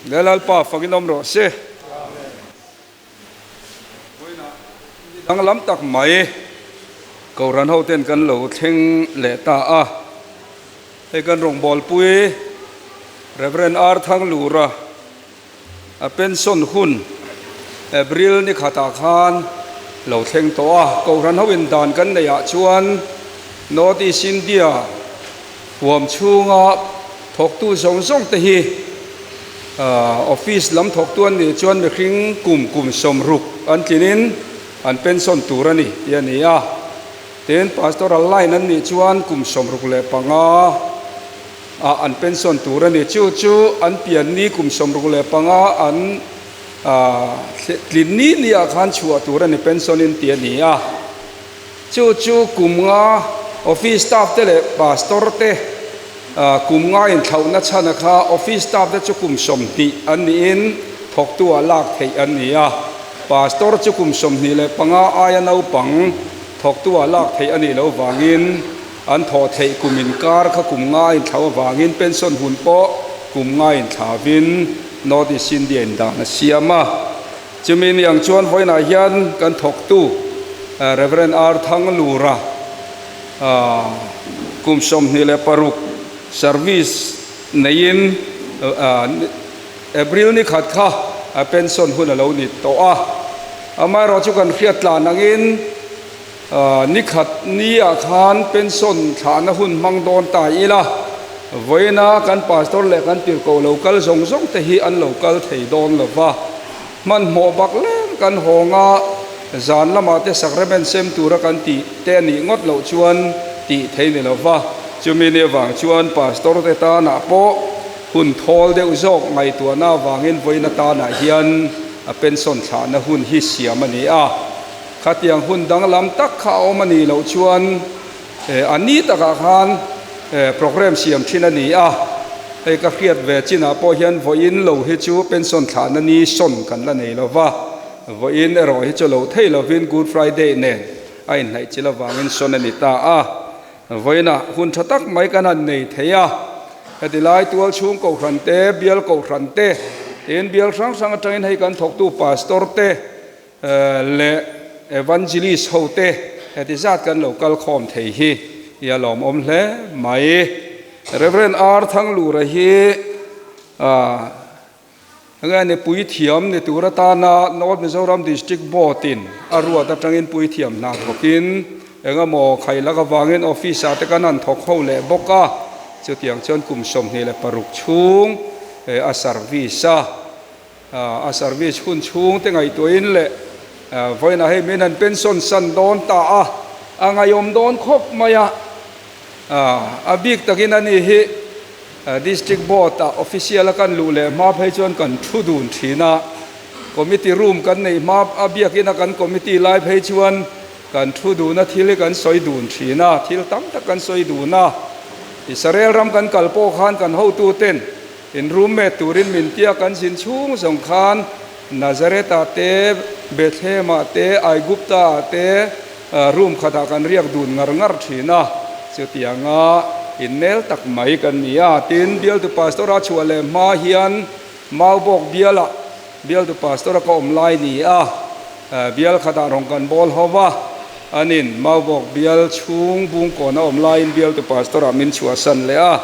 Le Lalpa fakin awm rawh se. Vawiinah ni danglam tak mai Kohhran hoten kan lo thleng leh ta a. Hei kan rawngbawlpui Rev. R. Thanglura a pension hun April ni khatah khan lo thleng tawh a. Kohhran hoin dan kan neihah chuan North East India huam chhunga thawktu zawng zawng te hi office lam thawktu an nih chuan mihring kum kum sawmruk an tlinin an pension tur a ni tih a ni a. Tin, pastoral line an nih chuan kum 65 ah an pension tur a ni. Chu chu an pianni kum 65 an tlin ni ni ah khan chhuah tur a ni pension in tih a ni a. Chu chu kum nga office staff te leh pastor te kum nga inthlauhna chhan a kha office staff te chu kum 20 an niin thawktu ah lak theih an ni a, pastor chu kum 25 aia naupang thawktu ah lak theih a nih loh vangin an thawh theih kum inkar kha kum nga inthlauh avangin pension hun pawh kum nga inthlauvin North East India in dan a siam a. Chumi ni ang chuan vawiinah hian kan thawktu Rev. R. Thanglura kum 26 service neiin April ni khat kha a pension hun a lo ni tawh a. Amaherawhchu chu kan hriat tlan angin ni khat ni ah khan pension thlahna hun hmang dawn ta ila, vawiina kan pastor leh kan tirhkoh lo kal zawng zawng te hi an lo kal thei dawn lo va. Hmanhmawh bak leng kan hawng a, zan lamah te sacrament sem tura kan tih te a nih ngawt loh chuan tih thei ni lo va. Chumi ni avang chuan pastor te tanah pawh hun thawl deuh zawk ngaihtuahna avangin vawiin atanah hian a pension thlahna hun hi siam a ni a. Khatiang hun danglam tak kha a awm a nih loh chuan A ni takah khan programme siam thin a ni a, hei ka hriat ve chinah pawh hian vawiin lo hi chu pension thlahna ni sawn kan la nei lo va, vawiin erawh hi chu lo thei lovin Good Friday nen a inhnaih chil avangin sawn a ni ta a, vawiinah hun tha tak mai kan han nei thei a, heti lai tual chhung kohhran te, bial kohhran te, tin bial hrang hrang atangin hei kan thawktu pastor te, Leh Evangelist ho te heti zat kan lo kal khawm thei hi i a lawmawm hle mai. Rev. R. Thanglura hi nge ni puithiam ni tur atana North Mizoram District Board in a ruat atangin puithiam hna thawkin engemaw khailak avangin office ah te kan han thawk ho leh bawk a, chutiang chuan kum 26 chhung a service a. A service hun chhung te ngaihtuahin leh vawiinah hei min han pension san dawn ta a, a ngaihawm dawn khawp mai a. A bik takin a ni hi District Board ah official a kan luh leh hma phei chuan kan thu dun thin a, Committee room kan neih hma a biakin a kan committee lai phei chuan kan thu dun a, thil hi kan sawi dun thin a, thil tam tak kan sawi dun a. Israel ram kan kal pawh khan kan hotu ten In roommate turin min tia kan zin chhung zawng khan Nazareth-ah te, Bethlehem-ah te, Aigupta-ah te room khatah kan riak dun ngar ngar thin a, chutianga innel tak mai kan ni a. Tin, bialtu pastor a chhuah leh hma hian Maubawk bialah bialtu pastor a ka awm lai ni a, bial khatah rawn kan bawl ho va, anin Maubawk bial chhung bungkawn a awm laiin bialtu pastor-ah min chhuahsan leh a.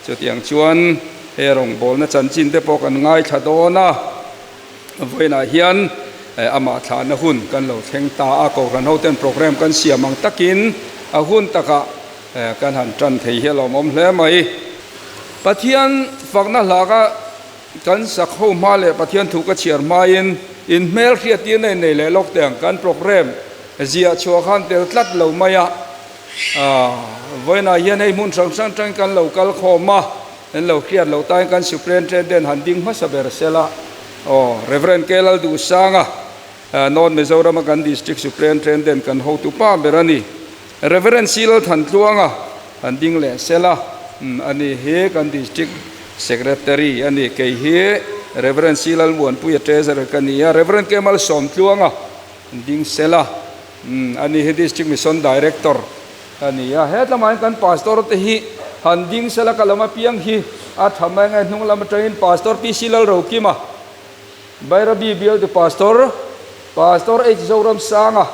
Chutiang chuan he rawngbawlna chanchin te pawh kan ngaithla dawn a, vawiinah hian amah thlahna hun kan lo thleng ta a, Kohhran hoten programme kan siam ang takin a hun takah kan han tan thei hi a lawmawm hle mai. Pathian fakna hlaka kan sak ho hma leh Pathian thu ka chhiar hmain in hmel hriattirna in nei leh lawk teh ang, kan programme ziah chhuah khan tel tlat lo mai a. Vawiinah hian hei hmun hrang hrang atangin kan lo kal khawm a, an lo hriat loh tain kan Superintendent han ding hmasa ber sela aw Rev. K. Lalduhsanga North Mizoram a kan District Superintendent kan hotu pa ber a ni. Rev. C. Lalthantluanga han ding leh sela a ni hi kan District Secretary a ni. Kei hi Rev. C. Lalmuanpuia Treasurer ka ni a, Rev. K. Malsawmtluanga han ding sela. Umm a ni hi District Mission Director a ni a, he tlamahin kan Pastor te hi Han ding sela ka lam apiang hi a tha mai nge hnung lam atangin Pastor PC Lalrokima, Bairabi bialtu Pastor, Pastor H Zoramsanga,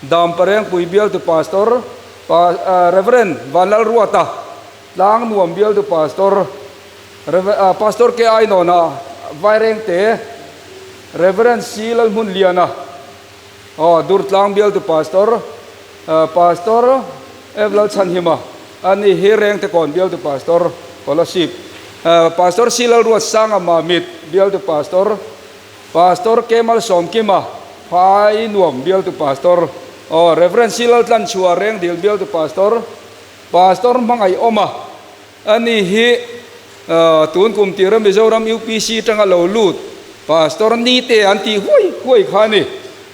Damparengpui bialtu Pastor, Rev. Vanlalruata, Tlangnuam bialtu Pastor, Rev. Pastor K Ainawna, Vairengte, Rev. C Lalhmunliana, Aw, Durtlang bialtu Pastor, Pastor F Lalchhanhima a ni hi Rengtekawn bialtu Pastor, Kolasib, Pastor C Lalruatsanga Mamit bialtu Pastor, Pastor K Malsawmkima Phainuam bialtu Pastor, aw, Rev C Laltlanchhua Rengdil bialtu Pastor, Pastor Hmangaihawma a ni hi tun kum tira Mizoram UPC tanga lo lut Pastor Nite an tih huai huai kha a ni.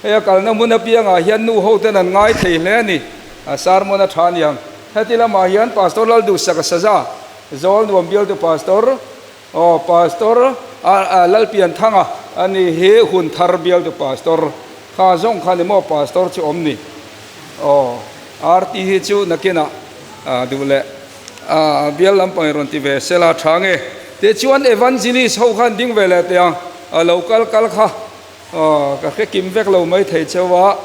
Hei a kalna hmun apiangah hian nu ho ten an ngai thei hle a ni. A sermon a tha aniang. Heti lamah hian Pastor Lalduhsaka Saza, Zawl nuam bialtu Pastor, aw Pastor Lalpianthanga a ni hi hun thar bialtu Pastor kha zawng kha ni maw Pastor chu awm ni. Aw RT hi chu nakinah duh leh. A bial lampang in rawn ti ve sela tha nge? Tichuan Evangelist ho khan ding ve leh teh ang, a lo kal kal kha aw ka hre kim vek lo mai thei cheu a,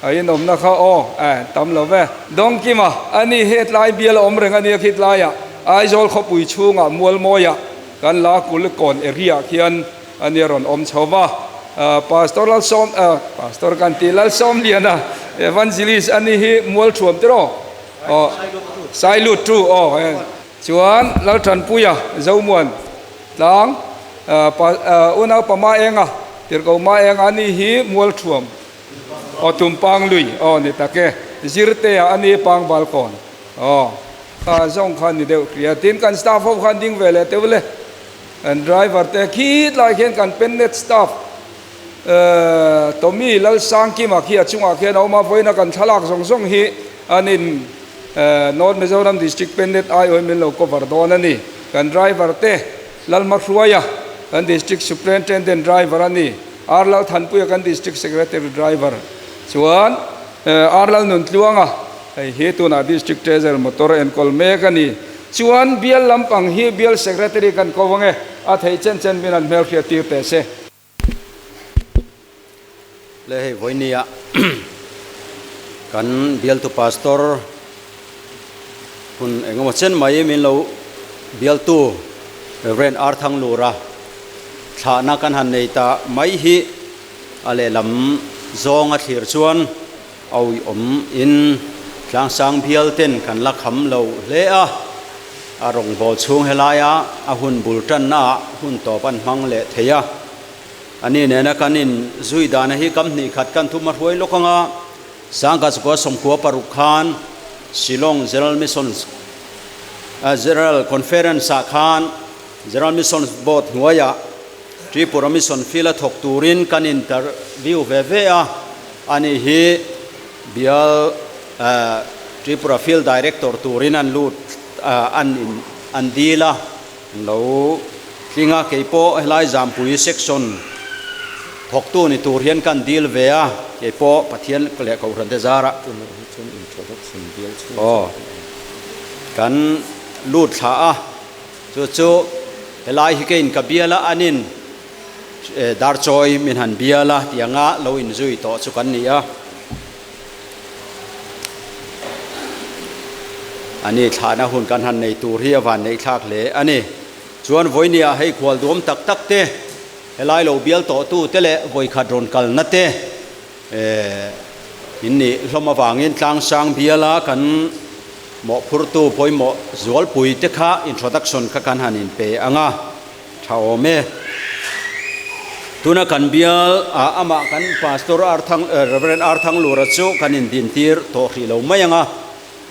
a inawmna kha aw eh tam lo ve. Dawngkima, a ni hetlai bial a awm reng a nia khitlaiah Aizawl khawpui chhungah Mualmawiah kan la Kulikawn area ah khian a nia rawn awm chho va, Pastor Lalsawm Pastor kan tih Lalsawmliana Evangelist a ni hi Mualthuam tiraw? Aw Sailut tu aw e. Chuan Laltanpuia Zomuan tlang unau pa Maenga Tirhkoh Maenga ani hi Mualthuam aw Tumpang lui aw ni tak e. Zirtea ani Pangbal kawn aw kha zawng kha ni deuh hria. Tin kan staff ho khan ding ve leh teuh le. Kan driver te khitlai khian kan pennet staff Tommy Lalsangkima khi a chungah khian a awm a, vawiina kan thlalak zawng zawng hi an in North Mizoram District Pennet aiawhin min lo cover dawn a ni. Kan driver te Lalhmahruaia kan District Superintendent driver a ni, R Lalthanpuia kan District Secretary driver chuan R Lalnuntluanga hei hi tunah District Treasurer motor enkawl mek a ni. Chuan bial lampang hi bial Secretary kan ko ange, a theih chen chen min an hmelhriat tir teh se. Le hei vawinia kan bialtu pastor hun engemaw chen mai min lo bialtu Reverend Arthang Lura thlahna kan han nei ta mai hi a lehlam zawnga thlir chuan Awiawm in tlangsang bial ten kan la kham lo hle a, a rawngbâwl chhung helaia a hun bul tanna ah hun tawp an hmang leh thei a. A ni nena kan in zui dana hi kam hnih khat kan thum a hruai lawk ang a, Sangha chukua 96 khan Shillong General Missions General Conference ah khan General Missions Board hnuaiah Tripura Mission Field a thawk turin kan interview ve ve a, ani hi bial Tripura Field Director turin an lut an in an dil a, an lo tling a, keipawh helai Zampui Section thawktu ni tur hian kan dil ve a, keipawh Pathian leh Kohhran te zarah aw kan lut thla a. Chu chu helai hi keiin ka bial a, an in Darchawi min han bial a tih anga lo inzui tawh chu kan ni a. Ani thlahna hun kan han nei tur hi a van neih thlak hle a ni. Chuan vawinia hei khual duam tak tak te, helai lo bial tawh tu te leh vawikhat rawn kalna te in nih hlawm avangin tlangsang bial a kan Mawhphurtu pawimawh zualpui te kha introduction kha kan han inpe ang a, tha awm e. Tuna kan bial ah amah kan Pastor Arthang Rev. Arthang Lura chu kan indintir tawh hrih lo mai ang a,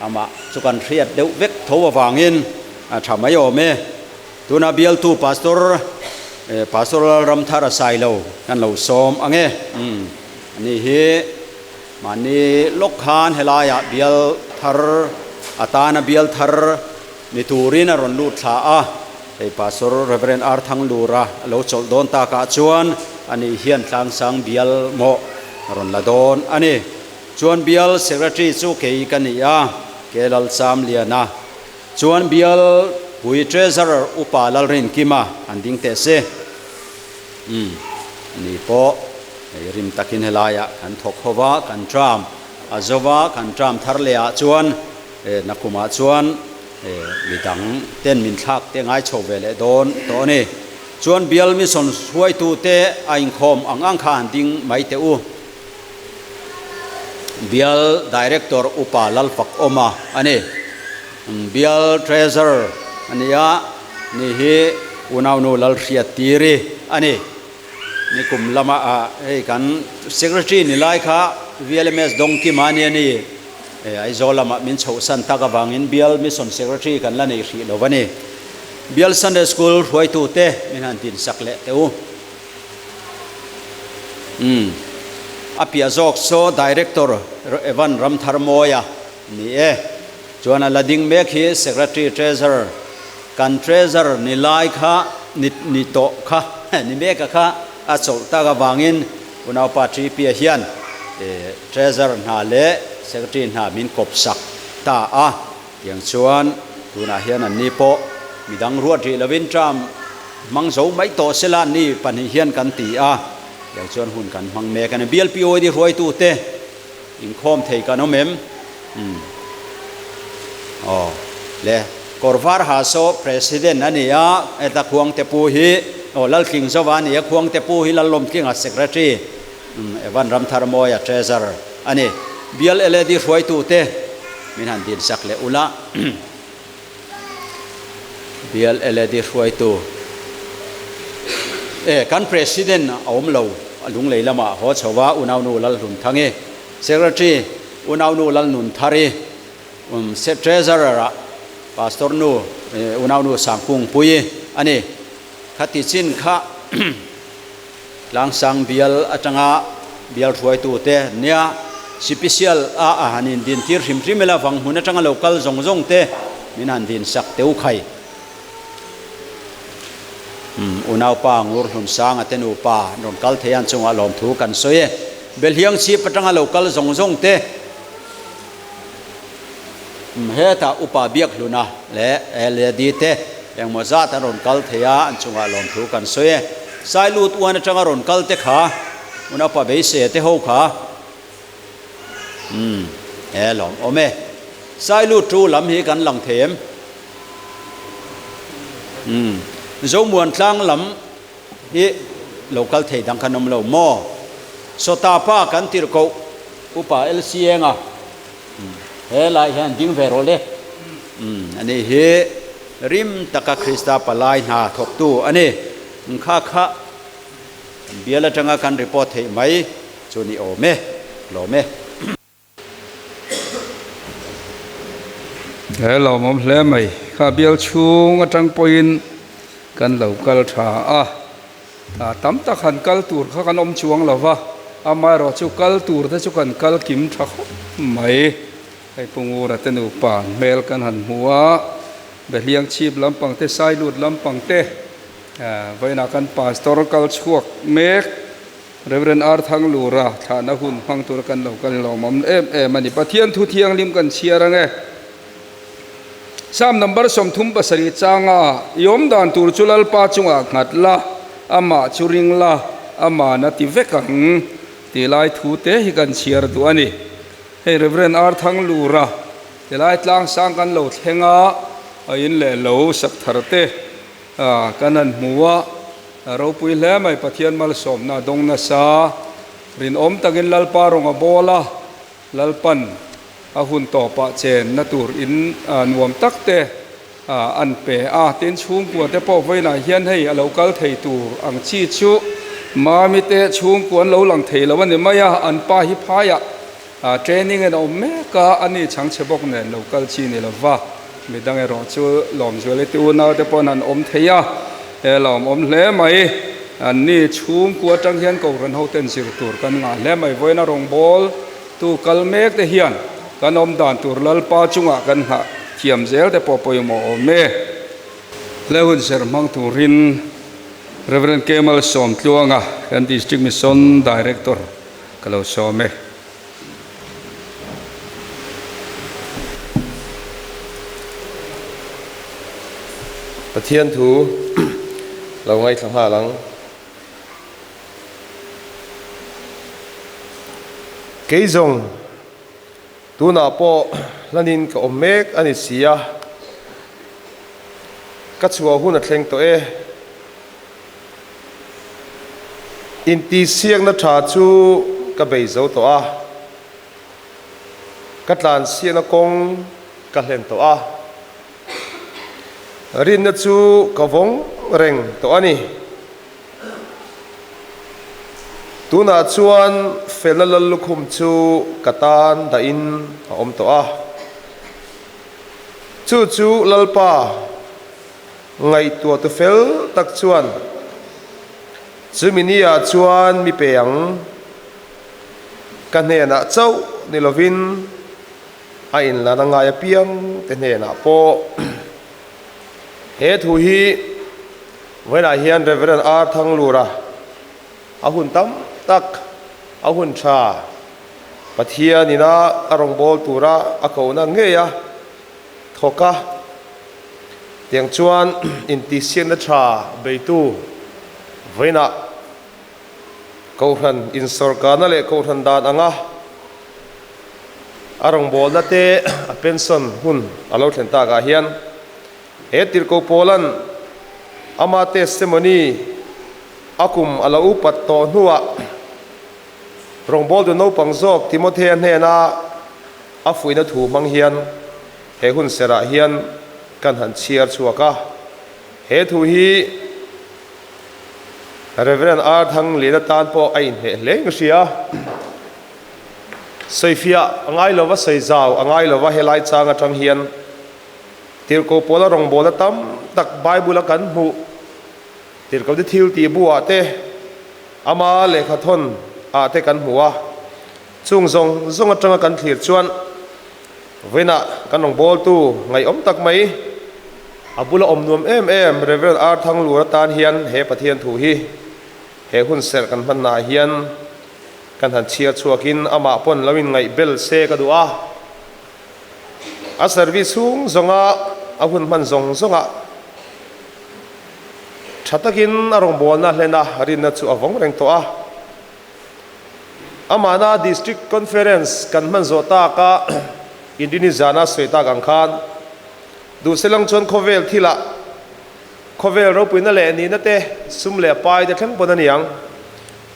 amah chu kan hriat deuh vek tho avangin a tha mai awm e. Tuna bialtu Pastor Pastor Lalramthara Sailo kan lo sawm ang e. Ani hi. Mahni lawk khan helaiah bial thar atana bial thar ni turin a rawn lut thla a, hei Pastor Rev. R. Thanglura a lo chawlh dawn takah chuan ani hian tlangsang bial mawh a rawn la dawn a ni. Chuan bial Secretary chu kei ka ni a, Ke Lalchamliana. Chuan bial pui Treasurer Upa Lalrinkima an ding teh se. Umm, ni pawh hei rim takin helaiah kan thawk ho va, kan tram a zo va, kan tram thar leh ah chuan nakumah chuan midang ten min thlak te ngai chho ve leh dawn tawh a ni. Chuan bial mission hruaitu te a inkhawm ang ang kha han ding mai teh u. Bial Director Upa Lalfakawma a ni. Bial Treasurer a ni a, ni hi Unaunu Lalhriattiri a ni. Nikum lama ah hei kan Secretary ni lai kha VLMS Dawngkima a ni a ni. Aizawl lamah min chhohsan tak avangin Bial Mission Secretary kan la nei hrih lo a ni. Bial Sunday School hruaitute min han tinsak leh teh u. Umm. A piah zawk saw Director Evan Ramtharmawia ni e. Chuan a la ding mek hi Secretary Treasurer, kan Treasurer ni lai kha ni ni tawh kha ni mek a kha a chawlh tak avangin Unaupa Tripia hian Treasurer hna leh Secretary hna min kawp sak ta a. Tiang chuan tunah hian anni pawh midang ruat rih lovin term hmang zo mai tawh sela anni pahnih hian kan ti a, tiang chuan hun kan hmang mek a ni. BLPOD hruaitute inkhawm thei kan awm em? Umm. Aw le, kawr var ha saw President a ni a, heta Khuangte pu hi aw Laltling Zova a ni a, Khuangte pu hi Lallawmtlinga Secretary, umm Evan Ramtharmawia Treasurer a ni. Bial LAD hruaitute min han din sak leh ula. Bial LAD hruaitu e kan President a awm lo a lunglei lamah haw chho va Unaunu Lalhlunthang-i, Secretary Unaunu Lalnunthari, um Treasurer ah Pastor nu Unaunu Sangkungpuii a ni. Khati chin kha Tlangsang bial atanga bial hruaitute nia sipisial a a han in din tir hrim hrim ila vang hmun atanga lo kal zawng zawng te min han din sak teu khai. Umm unaupa Ngur Hlunsanga te nupa an rawn kal thei a an chungah lawmthu kan sawi e. Belhiang chhip atanga lo kal zawng zawng te umm hetah upa Biakhluna leh Lady te engmaw zat an rawn kal thei a, an chungah lawmthu kan sawi e. Sailut uan atanga rawn kal te kha unaupa Beiseia te ho kha umm he lawm awm e. Sailut tu lam hi kan lang thei em? Umm Zomuan tlang lam hi lo kal thei dang khan awm lo maw? Sawta pa kan tirh koh Upa LCA-nga he lai hian ding ve rawh le. Umm ani hi rim taka Krista palai hna thawktu a ni. Kha kha bial atanga kan report theih mai chu ni awm e, lawm e. He lawmawm hle mai. Kha bial chhung atang pawhin kan lo kal tha a. Tam tak han kal tur kha kan awm chuang lo va, amaherawh chu kal tur te chu kan kal kim tha khawp mai. Hei Pu Ngura te nupa hmel kan han hmu a, Behliang chhip lampang te, Sailut lampang te, vawiinah kan Pastor kal chhuak mek. Rev. R. Thanglura thlahna hun hmang tura kan lo kal lawmawm em em a ni. Pathian thu thianghlim kan chhiar ang e. Psalm number 37 changa i awm dan tur chu Lalpa chungah nghat la, amah chu ring la, aman a ti vek ang tih lai thu te hi kan chhiar duh a ni. Hei Rev. R. Thanglura tilai tlangsang kan lo thleng a, a in leh lo sak thar te kan han hmu a. A ropui hle mai, Pathian malsawmna a dawng nasa. Rinawm takin Lalpa rawng a bawl a, Lalpan a hun tawpah chenna tur in nuam tak te an pe a. Tin, chhungkua te pawh vawiinah hian hei a lo kal thei tur ang chi chu Mami te chhungkua an lo lang thei lo a ni mai a, an pa hi phaiah training in a awm mek a, a ni chhangchhe bawk nen lo kal chi ni lova. Midang erawh chu Lawmzuali te unau te pawhin an awm thei a, he lawmawm hle mai. Anni chhungkua atang hian Kohhran ho ten zir tur kan ngah hle mai. Vawiina rawngbâwl tu kal mek te hian kan awm dan tur Lalpa chungah kan nghah thiam zel te pawh pawimawh awm e. Hle hun ser hmang turin Rev. Kemal Sawmtluanga kan District Mission Director ka lo sawm e. Pathian thu lo ngaithla nghal ang. Kei zawng tunah pawh hlanin ka awm mek a ni si a, ka chhuah hun a thleng tawh e. Intihsiakna tha chu ka bei zo tawh a, ka tlansiakna kawng ka hlen tawh a. Rinna chu ka vawng reng tawh a ni. Tunah chuan felna lal lukhum chu ka tan dahin a awm tawh a. Chu chu Lalpa ngaihtuah tu fel tak chuan chumi ni ah chuan mi pe ang. Ka hnenah chauh ni lovin. A inlan a ngai apiang te hnenah pawh he thu hi vawiinah hian Reverend R Thanglura a hun tam tak a hun tha Pathian ina a rawngbâwl tura a kohna ngei a thawk a, tiang chuan intihsiakna tha beitu vawiinah Kohhran insawrkarna leh kohhran dan anga a rawngbawlna te a pension hun a lo thlen takah hian he tirhkoh pawlan ama testimony a kum a lo upat tawh hnuah rawngbawltu naupang zawk Timothea hnena a fuihna thu hmang hian he hun serah hian kan han chhiar chhuak a. He thu hi Rev. R. Thanglian atan pawh a inhmeh hle ka hria. Sawifiah a ngai lova, sawi zau a ngai lova helai chang atang hian Tirhkoh Pawla rawngbawlna tam tak Bible a kan hmuh Tirhkoh te thil tih buah te ama lehkhathawn ah te kan hmu a. Chung zawng zawng atanga kan thlir chuan Vawiinah kan rawngbawltu ngaihawm tak mai, a bula awm nuam em em Rev. R. Thanglur atan hian he Pathian thu hi he hun serh kan hmannaah hian kan han chhiar chhuakin amah pawn lo inngaih bel se ka duh a. A service chhung zawnga a hun hman zawng zawngah tha takin a rawngbawlna hlen a rinna chu a vawng reng tawh a. Amahna District Conference kan hman zawh tak a, Indini zana sawi tak ang khan Duhselang chuan khawvel thilah khawvel ropuina leh nihna te, sum leh pai te thleng pawn a ni ang.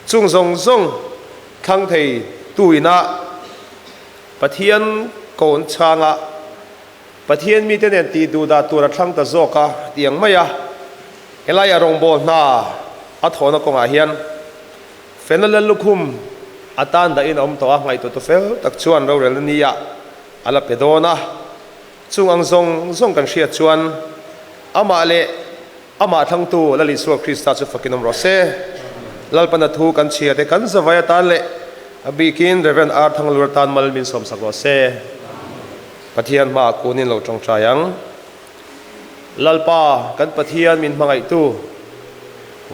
Chung zawng zawng thlang thei tu ina Pathian kawn chhanga Pathian mite nen tih duh dah tur a thlang ta zawk a ti ang mai a. Helai a rawngbâwl hna a thawhna kawngah hian Felna lal lukhum a tan dahin a awm tawh a, ngaihtuah tu fel tak chuan rorelna ni ah a la pe dawn a. Chung ang zawng zawng kan hriat chuan amah leh amah thlangtu Lal Isua Krista chu fakin awm rawh se. Lalpana thu kan chhia te kan zavai atan leh a bikin Rev. R. Thanglur atan mal min sawmsak rawh se. Pathian hmaah kunin lo tawngtai ang. Lalpa kan Pathian min hmangaihtu,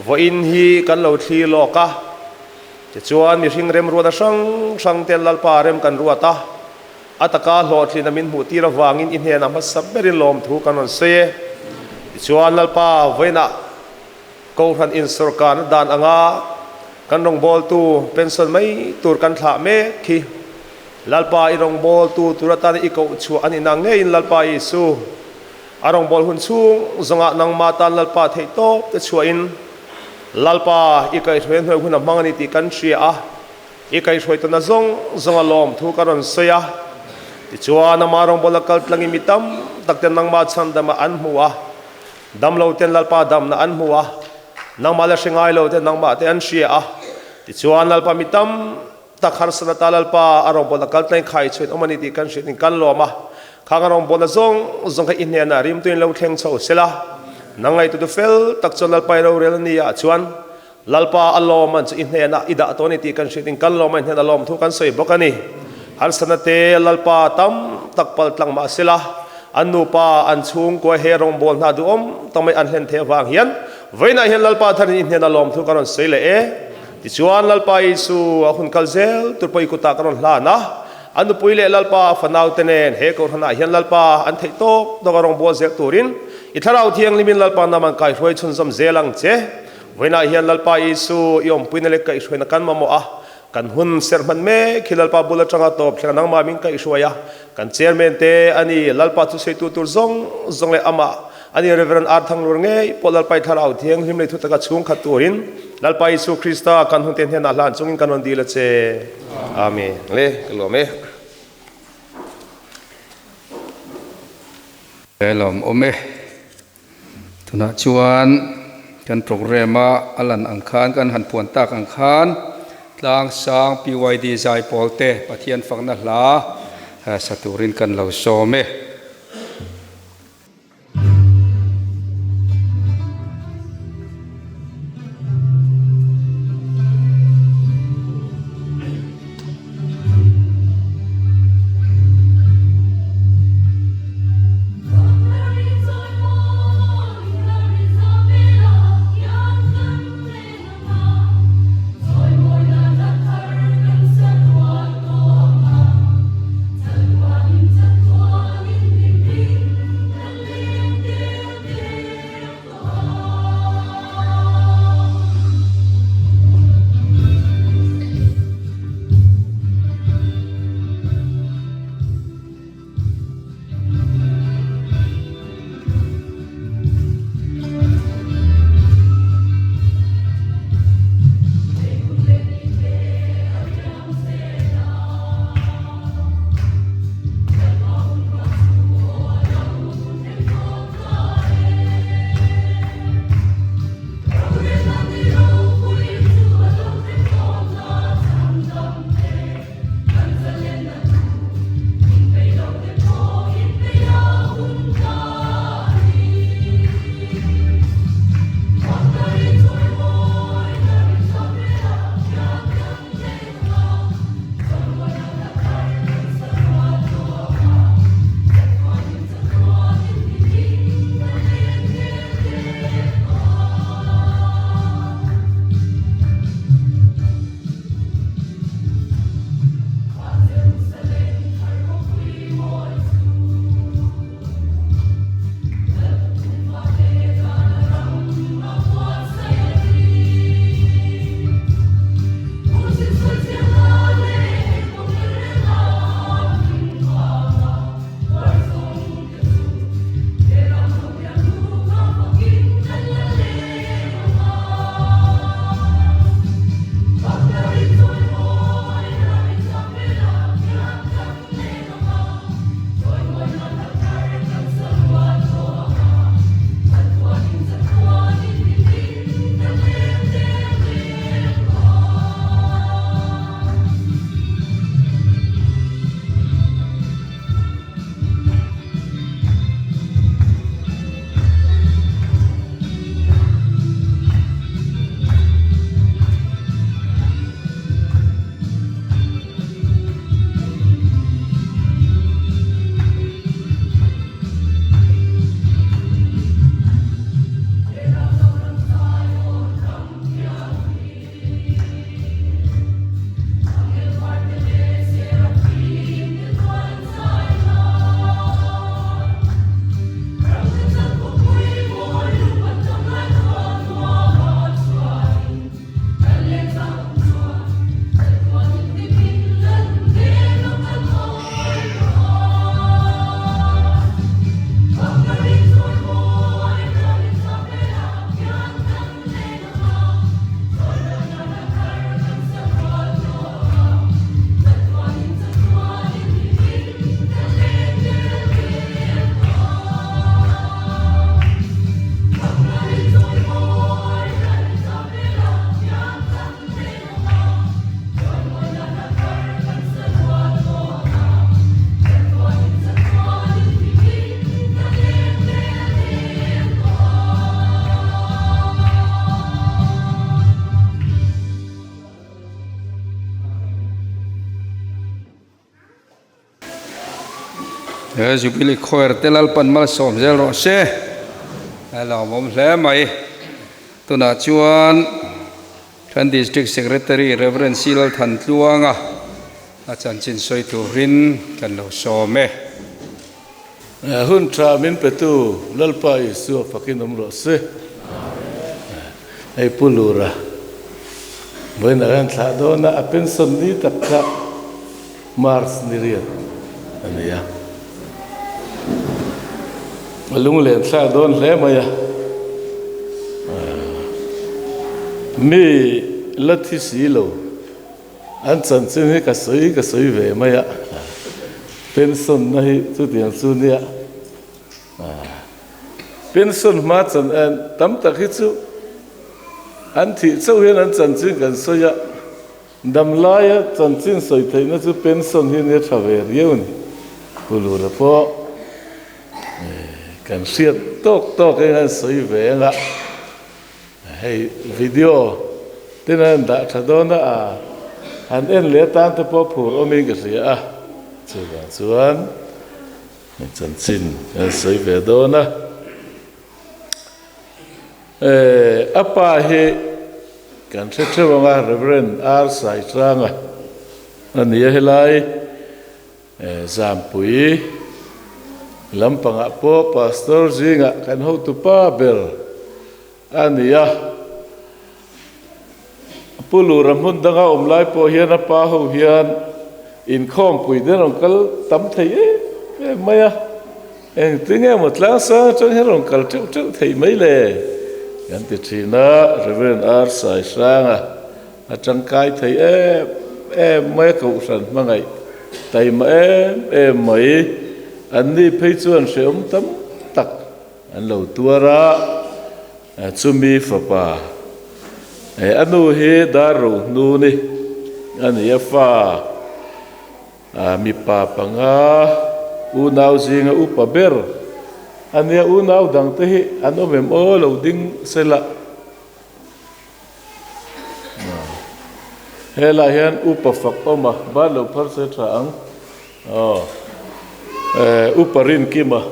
vawiin hi kan lo thlir lawk a, tichuan mihring remruatna hrang hrang te Lalpa rem kan ruat a, a taka hlawhtlina min hmuh tir avangin i hnenah hmasa berin lawmthu kan rawn sawi e. Tichuan Lalpa vawiinah Kohhran insawrkarna dan anga kan rawngbawltu pension mai tur kan thlah mek khi Lalpa i rawngbawltu tur atana i koh chhuah a nih nang ngeiin Lalpa Isu a rawngbâwl hun chhung zawngah nangmah tan Lalpa theih tawp te chhuahin Lalpa i kaihhruai hnuai hun a hmang a ni tih kan hria a, i kaihhruai tawhna zawng zawnga lawmthu ka rawn sawi a. Tichuan ama rawngbâwl a kal tlangin mi tam tak ten nangmah chhandama an hmu a. Damlo ten Lalpa damna an hmu a, nangmah la hre ngai lo te nangmah te an hria a. Tichuan Lalpa mi tam tak harsatna ta Lalpa a rawngbawlna kal tlain khai chhuin awm a ni tih kan hriat in kan lawm a. Khang a rawngbawlna zawng zawng kha i hnenah rimtuin lo thleng chho sela, nang ngaihtutu fel tak chuan Lalpa i rorel a ni ah chuan Lalpa a lawm an chu i hnenah i dah tawh a ni tih kan hriat in kan lawm a, i hnenah lawm thu kan sawi bawk a ni. Harsatna te Lalpa tam tak pal tlang mah sela, an nupa an chhungkua he rawngbâwl hna duhawm tak mai an hlen theih avang hian vawiinah hian Lalpa tharin i hnenah lawm thu kan rawn sawi leh e. Tichuan Lalpa Isu a hun kal zel tur pawh i kutah kan rawn hlan a, an nupui leh Lalpa a fanau te nen he kohhranah hian Lalpa an theih tawk tawk a rawngbâwl zel turin. I Thlarau Thianghlimin Lalpa naman kaihruai chhunzawm zel ang che. Vawiinah hian Lalpa Isu i awmpuina leh kaihhruaina kan mamawh a, kan hun serh hman mek hi Lalpa bul atanga tawp thleng nangmah min kaihhruai a, kan Chairman te a ni, Lalpa thusawitu tur zawng zawng leh amah a ni Rev. R. Thanglur ngei pawh Lalpa i Thlarau Thianghlim leh thutaka chhungkhat turin Lalpa Isu Krista kan hunte hnenah hlan chungin kan rawn dil a che. Amen. Le, ka luam e. He lawm awm e. Tunah chuan kan programme a a lan ang khan kan han puan tak ang khan Tlangsang PYD Zaipawl te Pathian fakna hla sa turin kan lo sawm e. He Jubilee Choir te Lalpan malsawm zel rawh se. A lawmawm hle mai. Tunah chuan kan District Secretary Rev. C. Lalthantluanga a chanchin sawi turin kan lo sawm e. Hun tha min petu Lalpa Isua fakin awm rawh se. Hei Pu Lura vawiinah hian thlah dawn a, a pension ni tak kha March ni riat a ni a. A lunglen thlak dawn hle mai a. Mi la thi si lo. An chanchin hi ka sawi ka sawi ve mai a, pension na hi chutiang chu nia, pension hma chan tam tak hi chu an thih chauh hian an chanchin kan sawi a, damlaia chanchin sawi theihna chu pension hi nia tha ve riau a ni, Pu Lura pawh kan hriat tawk tawk in an sawi ve ang a. Hei video ten an dah tha dawn a, an en leh atan te pawh phur awmin ka hria a, chuvang chuan chanchin kan sawi ve dawn a. A pa hi kan hre theuh ang a, Reverend R Saichanga a ni a helai. Zampui lampangah pawh Pastor zingah kan hotupa ber a ni a. Pu Lura hmun danga awm lai pawh hian a pa ho hian inkhawmpui te rawn kal tam thei em em mai a. Engtin emaw tlangsang atang hian rawn kal teuh teuh thei mai le kan ti thin a, Rev. R. Saihranga A tangkai thei em em mai a kohhran hmangaih taima em em mai. Anni phei chuan hrehawm tam tak an lo tuar a, chumi fapa a nu hi dar rohnu ni a ni a fa mipa panga unau zinga upa ber a nia unau dangte hi an awm em aw lo ding sela. Helai hian upa fak awm a, ban lo phar se tha ang. Aw upa rin kim a,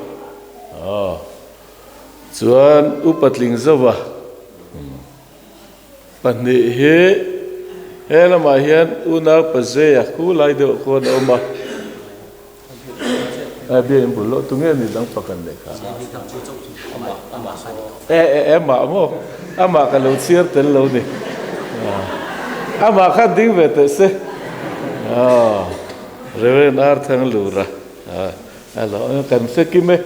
aw chuan upa tling zauh a, pahnih hi he lamah hian unau pazeia khu lai deuh khuan a awm a. A bia in bul loh tu nge ni dang pakan leh kha. E e e mah maw amah ka lo chhiar tel lo ni. Amah khan ding ve teh se. Reverend R Thanglura a lo kan hre kim e.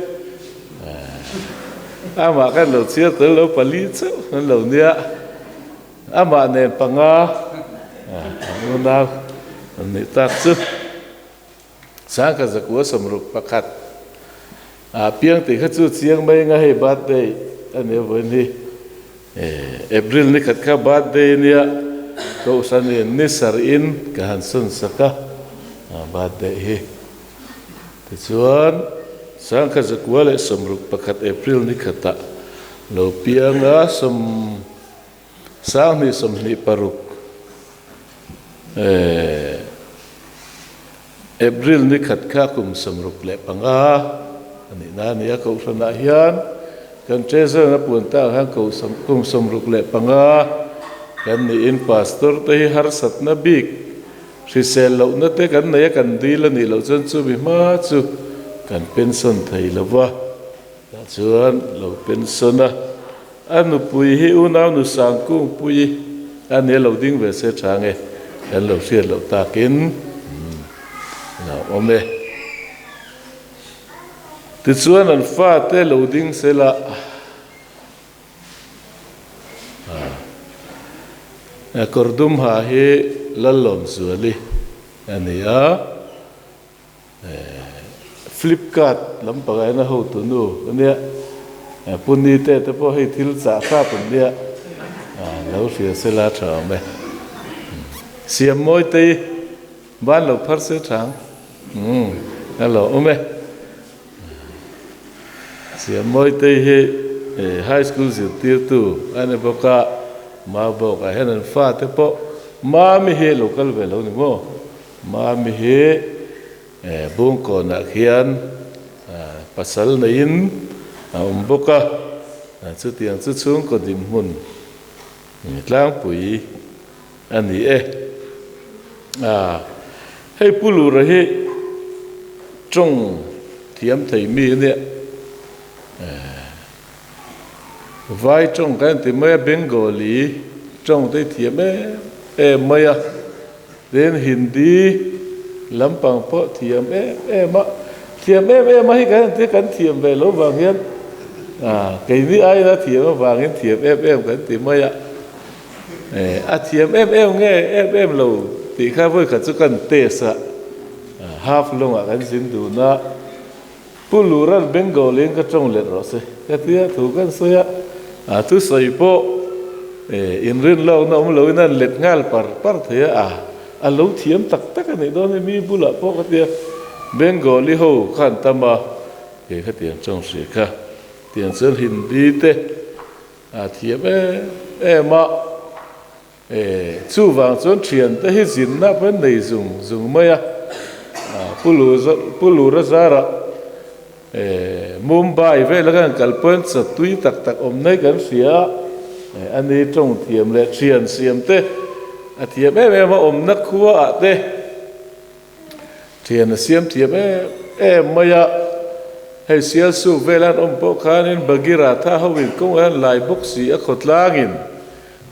Amah khan lo chhiar tel lo pali chauh an lo nia. Amah nen panga unau an nih tak chu. Sangkhat zakua sawmruk pakhat ah piang tih kha chu chiang mai anga hei birthday a nia vawiin hi April ni khat kha birthday ania kohhran in ni sarh in ka han sawn sak a birthday hi tichuan sangkhat zakua leh sawmruk pakhat April ni khatah lo piang a sawm Sanghnih 26 April ni khat kha kum 65 a nih na a ni a, Kohhranah hian kan Treasurer a puan tak ang hian kum 65 kan niin Pastor te hi harsatna bik hrisel lohna te kan nei a, kan dil a nih loh chuan chumi hma chu kan pension thei lo va, tah chuan lo pension a. A nupui hi unau nu Sangkungpuii a nia lo ding ve se tha nge kan lo hriat loh takin lo awm e. Tichuan an fate lo ding se la a kawrdum ha hi Lallawmzuali a ni a. Flipkart lampang ah hian a hotu nu ania Pu Nite te pawh hei thil chah hrat an nia lo hria se la tha awm e. Siam mawi te hi ban lo phar se tha ang a lo awm e. Siam mawi te hi high school zirtirtu a ni bawk a, mau bawk ah hian an fate pawh Mami hi lo kal ve lo ni maw? Mami hi Bungkawnah khian pasal neiin a awm bawk a, chutiang chu chhungkaw dinhmun tlangpui a ni e. Hei Pu Lura hi tawng thiam thei mi a nia. Vai tawng kan ti mai a, Bengali tawng te hi thiam em em mai a, tin Hindi lampang pawh thiam em em a, thiam em em a hi kan ti kan thiam ve lo vang hian keini aiin a thiam avangin thiam em em kan ti mai a, a thiam em em nge em em lo tih kha vawikhat chu kan test a, half long ah kan zin dun a. Pu Luran Bengal in ka tawng let rawh se ka tia thu kan sawi a, a thusawi pawh inrin lawkna awm loin an let nghal par par thei a, a lo thiam tak tak a nih dawn hi mi bulah pawh ka tia Bengali ho khan tam a, kei kha tiang tawng hria kha tiang chuan Hindi te a thiam em em a. E, chuvang chuan thiante hi zinna pawh an nei zung zung mai a, Pu Lu Pu Lura zarah e, Mumbai vela kan kal pawhin chatui tak tak awm mai kan hria a, e, a ni tawng thiam leh thian siam te a thiam em em a, awmna khua ah te thian a siam thiam em em mai a, hei Sialsuk vela an awm pawh khanin Bhagiratha ho in kawngah an lai bawk si a khawtlangin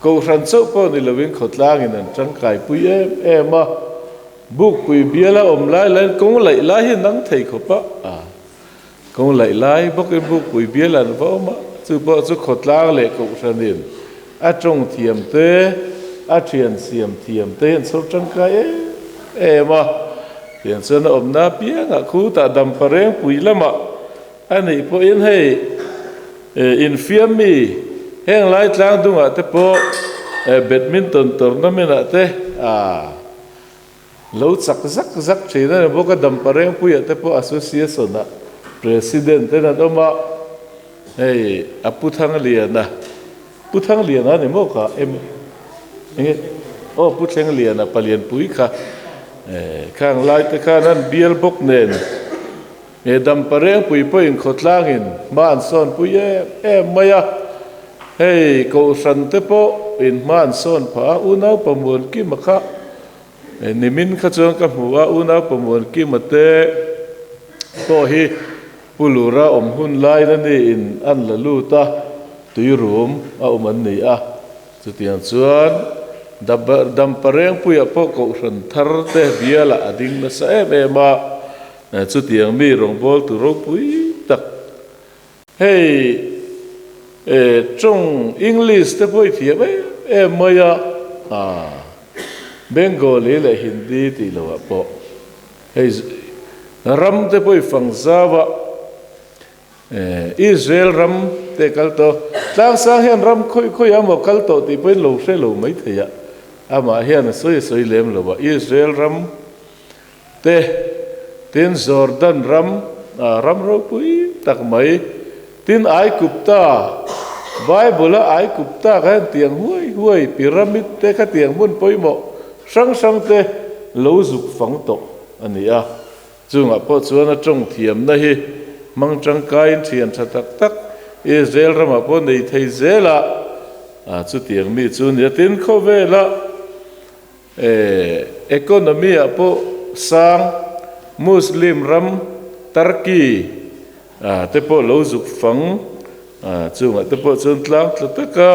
Kohhran chauh pawh ni lovin khawtlangin an tangkaipui em em a, Bukpui biala awm lai laiin kawng laih lai hi nang thei khawp a, a kawng laih lai bawkin Bukpui biala an va awm a, chu pawh chu khawtlang leh kohhranin a tawng thiam te, a thian siam thiam te hi an chhawr tangkai em em a, tiang chuan a awmna apiangah khutah Damparengpui lamah a nih pawhin hei infiam mi heng lai tlang dungah te pawh badminton tournament ah te lo chak zak zak thin a ni bawk a, Damparengpuiah te pawh association ah president ten an awm a, hei a Pu Thangliana, Pu Thangliana a ni maw kha em enge aw Pu Thlengliana Palianpui kha khang lai te khan an bial bawk nen. He Damparengpui pawhin khawtlangin hma an sawnpui em em mai a, hei Kohhran te pawh in hma an sawn phah a, Unau Pamuankima kha nimin kha chuan ka hmu a, Unau Pamuankima te pawh hi Pu Lura awm hun laiin a ni in an la lut a, tuirum a awm an ni a, chutiang chuan Damparengpuiah pawh Kohhran thar te bialah a ding nasa em em a. Chutiang mi rawngbawltu ropui tak hei tawng English te pawh i thiam em em mai a, Bengali leh Hindi tih loh ah pawh hei ram te pawh i fang zau a, Israel ram te kal tawh tlangsang hian ram khawi khawi a maw kal tawh tih pawhin lo hre lo mai thei a, amah hian a sawi a sawi lem lo a, Israel ram Te, tin Jordan ram, ram ropui tak mai, tin Aigupta, Bible-a Aigupta kha hian tiang huai huai, pyramid te kha tiang hmun pawimawh hrang hrang te lo zuk fang tawh a ni a. Chungah pawh chuan a tawng thiamna hi hmang tangkaiin thian tha tak tak Israel ramah pawh nei thei zel a, chutiang mi chu nia. Tin, khawvela Economy ah pawh sang Muslim ram Turkey te pawh lo zuk fang chungah te pawh chuan tlang tla taka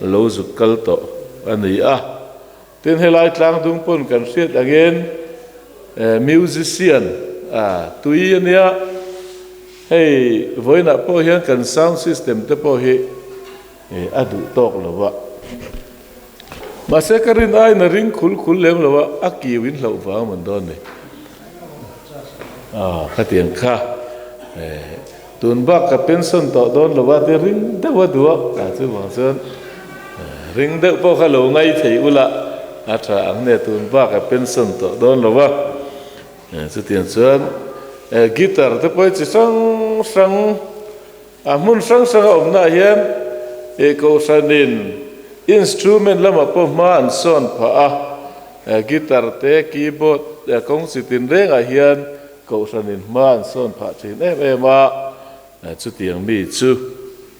lo zuk kal tawh a ni a. Tin helai tlang dung pawn kan hriat angin musician tui a nia, hei vawiinah pawh hian kan sound system te pawh hi a duh tawk lo a. Mahse ka rin aiin a ring khul khul lem lo a, a kiu in hlauh vang man dawn ni. Aw khatiang kha tun bak ka pension tawh dawn lo a ti ring deuh a duh a, a chuvang chuan ring deuh pawh kha lo ngai thei ula a tha ang nia tun bak ka pension tawh dawn lo a. Chutiang chuan guitar te pawh hi chi hrang hrang A hmun hrang hrang a awmnaah hian ih kohhranin instrument lamah pawh hma an sawn phah a, guitar te, keyboard kawng chi tinrengah hian kohhranin hma an sawn phah thin em em a, chutiang mi chu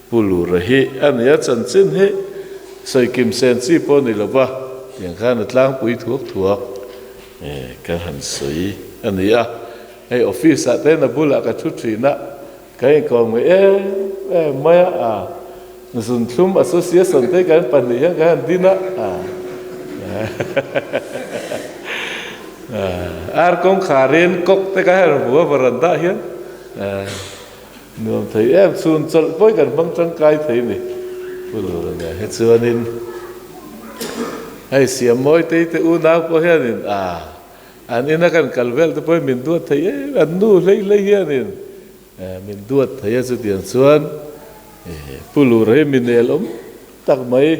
Pu Lura hi a ni a, chanchin hi sawi kim sen chi pawh a ni lo va, tiang khan a tlangpui thuak thuak kan han sawi a ni a. Hei office ah te na bulah ka thu thin a, ka inkawm ngai em em mai a, a Zunthlum Association te kan pahnih hian kan han din a, ar kawngkharin kawk te ka han hmu a veranda ah hian nuam thei em chhun chawlh pawhin kan hmang tangkai thei ni. Pu Lura nen hi chuanin hei Siamawitei te unau pawh hianin a. An ina kan kal vel te pawhin min duat thei em, an nu hlei hlei hianin min duat thei a, chutiang chuan Pu Lura hi mi nel awm tak mai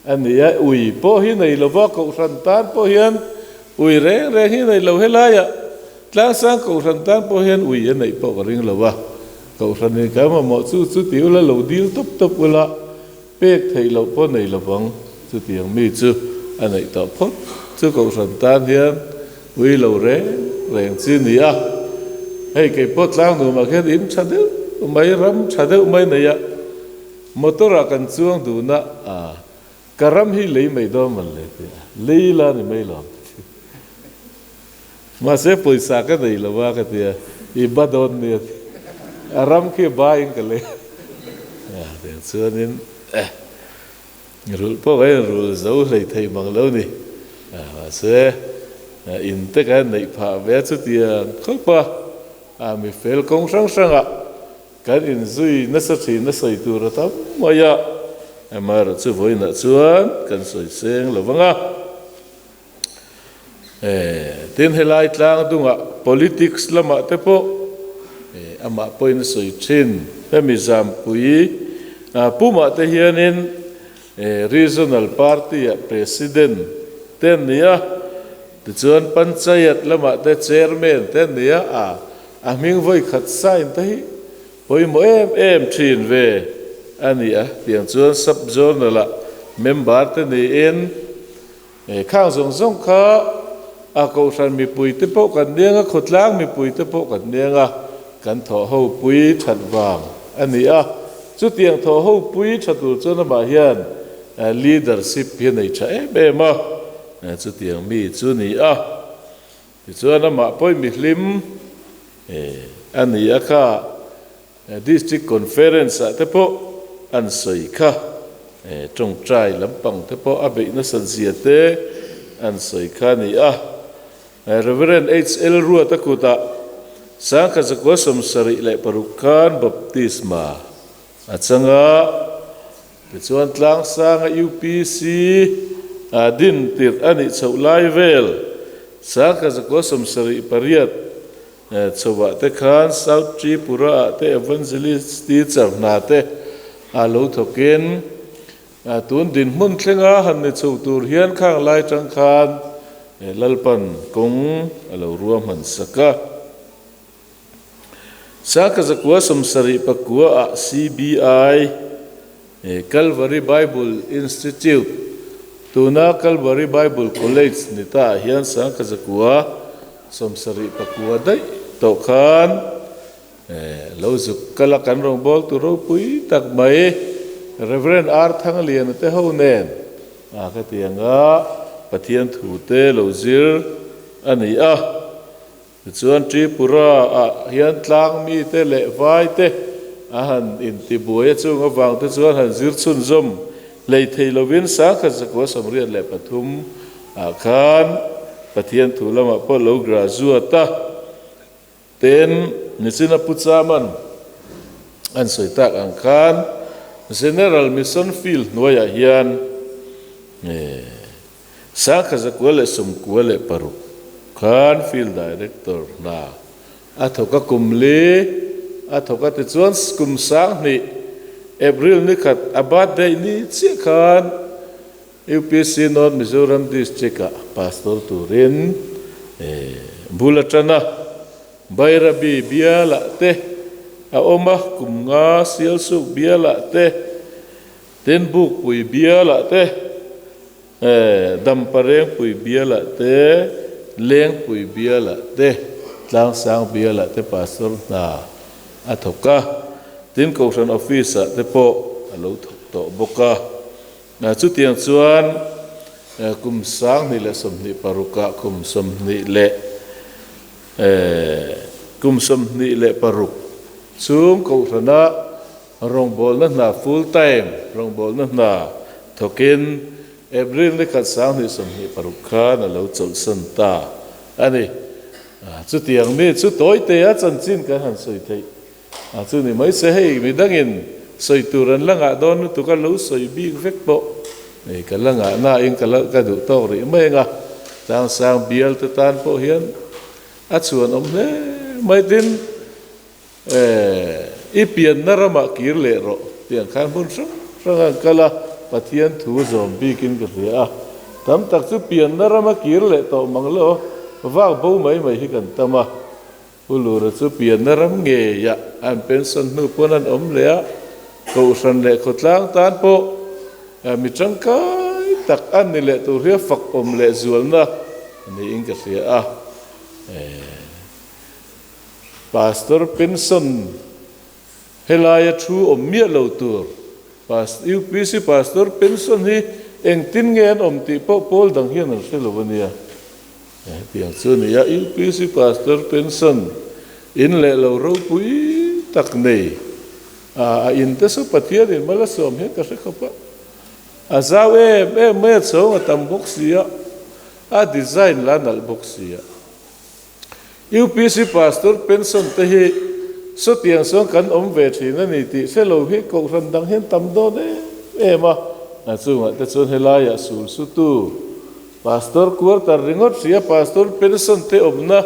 a ni a, ui pawh hi nei lova, Kohhran tan pawh hian ui reng reng hi nei lo, helaiah Tlangsang Kohhran tan pawh hian ui a neih pawh ka ring lo a, Kohhranin kan mamawh chu chuti ula lo dil tawp tawp ula, Pek theih loh pawh nei lovang, chutiang mi chu a neih tawh phawt. Chu kohhran tan hian ui lo reng reng chi ni a. Hei kei pawh tlang nuamah khian in tha deuh mai, ram tha deuh mai nei a, motor ah kan chuang dun a, ah ka ram hi lei mai dawn man le tih a, lei la ni mai lo. Mahse pawisa ka nei lo a ka ti a, i ba dawn nia ti a ram khi ba in ka lei a tiang chuanin eh rulh pawh ka inrul zo hlei thei mang lo ni a mahse in te ka neih phah ve a chutiang khawp a a mi fel kawng hrang hrang ah kan inzui nasa thin a sawi tur a tam mai a amaherawhchu vawiinah chuan kan sawi seng lo vang a. Tin, helai tlang dungah politics lamah te pawh amah pawhin a sawi thin. Hemi Zampui pumah te hianin Regional Party-ah President te an ni a, tichuan Panchayat lamah te Chairman te an ni a, a hming vawi khat sign te hi pawimawh em em thin ve a ni a. Tiang chuan Sub-Zonal-ah member te niin, He khang zawng zawng kha a kohhran mipuite pawh kan neng a, khawtlang mipuite pawh kan neng a, kan thawh ho pui that vang a ni a. Chutiang thawh ho pui tha tur chuan amah hian leadership hi a nei tha em em a, chutiang mi chu ni a. Tichuan amah pawhin mihlim a ni a kha. District Conference ah te pawh an sawi kha, tawngtai lampang te pawh a beih nasat zia te an sawi kha a ni a. Rev. HL Ruata kutah 1976 khan baptisma a chang a, tichuan Tlangsanga UPC din tirh a nih chhoh lai vel 1978 Chauhah te khan South Tripura ah te Evangelist teacher hna te a lo thawkin tun dinhmun thlenga han ni chho tur hian khang lai tang khan Lalpan kawng a lo ruahman sak a. Sangkazakua 79 ah CBI Calvary Bible Institute, tuna Calvary Bible College ni ta ah hian 1979 daih tawh khan lo zuk kal a kan rawngbawltu ropui tak mai Rev. R. Thangliana te ho nen a ka ti ang a, Pathian thu te lo zir a ni a. Tichuan Tripura ah hian tlang mite leh vai te a han intibuai a, chung avang te chuan han zir chhunzawm hlei thei lovin 1983 ah khan Pathian thu lamah pawh lo graduate a, ten nichin a Pu Chaman an sawi tak ang khan General Mission Field hnuaiah hian 1996 khan Field Director hna a thawk a, kum li a thawk a, tichuan kum 2000 April ni khat a birthday ni chiah khan UPC North Mizoram District-ah Pastor turin bul a tan a, Bairabi bialah te a awm a, kum nga Sialsuk bialah te Tenbukpui bialah te, Damparengpui bialah te, Lengpui bialah te, Tlangsang bialah te Pastor hna a thawk a, tin Kohhran Office ah te pawh a lo thawk tawh bawk a. Chutiang chuan kum 2026 ah kum 20. Kum 26 chhung Kohhrana rawngbawlna hna full time rawngbawlna hna thawkin April ni khat 2026 khan a lo chawlhsan ta a ni. Chutiang mi chu tawitea chanchin kan han sawi theih a chu ni mai se hei midangin sawi tur an la ngah dawn lutuk a lo sawi bik vek pawh hei ka la ngah nain ka la ka duh tawk rih mai anga tlangsang bial te tan pawh hian a chhuan awm hle mai tin i pianna ramah kir leh rawh tih ang khan hmun hrang hrang an kal a Pathian thu zawm bikin ka hria a tam tak chu pianna rama kir leh tawh mang lo vak bo mai mai hi kan tam a. Pu Lura chu pianna ram ngeia an pension hnu pawn an awm leh a, Kohhran leh khawtlang tan pawh mi tangkai tak an ni leh tur hi a fak awm leh zualna niin ka hria a. Pastor pension helaia thu awm miah lo tur UPC Pastor pension hi engtin nge an awm tih pawh pawl dang hian an hre lo a nia. Hetiang chu a ni a, UPC Pastor pension in leh lo ropui tak nei a, a in te saw Pathian in mal a sawm hian ka hre khawp a, a zau em em mai a chhawng a tam bawk si a, a design la nalh bawk si a. UPC Pastor pension te hi sawtiang sawn kan awm ve thin a ni tih hre lo hi kohhran dang hian tam dawn em em a, a chungah te chuan helaiah sul sutu Pastor quarter ringawt hria Pastor pension te awmna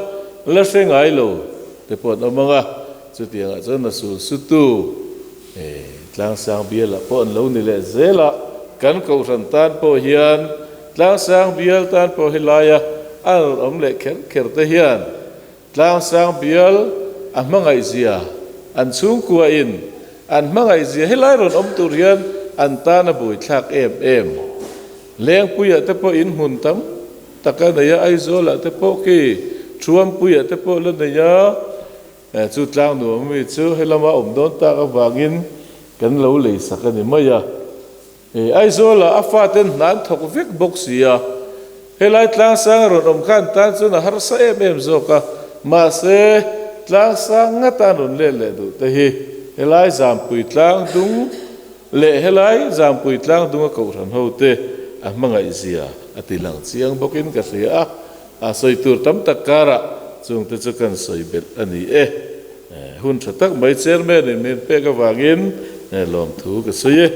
la hre ngai lo te pawh an awm ang a, chutiangah chuan a sul sutu Tlangsang bialah pawh an lo ni leh zel a, kan kohhran tan pawh hian Tlangsang bial tan pawh helaia a rawn awm leh kher kher te hian Tlangsang bial a hmangaihzia an chhungkuain an hmangaihzia helai rawn awm tur hian an tan a buaithlak em em. Lengpuiah te pawh in hmun tam tak a nei a, Aizawlah te pawh khi Thuampuiah te pawh la nei a, chu tlang nuam ami chu helama awm dawn tak avangin kan lo lei sak a ni mai a. Aizawlah a faten hna an thawk vek bawk si a, helai tlangsang a rawn awm khan tan chuan a harsa em em zawk a, mahse tlangsang ngata an rawn let leh duh te hi helai Zampui tlang dung Leh helai Zampui tlangdunga kohhran hote a hmangaihzia a ti lang chiang bawkin ka hria a, a sawi tur tam tak karah chungte chu kan sawi belh a ni e. Hun tha tak mai Chairman in min pek avangin lawmthu ka sawi e.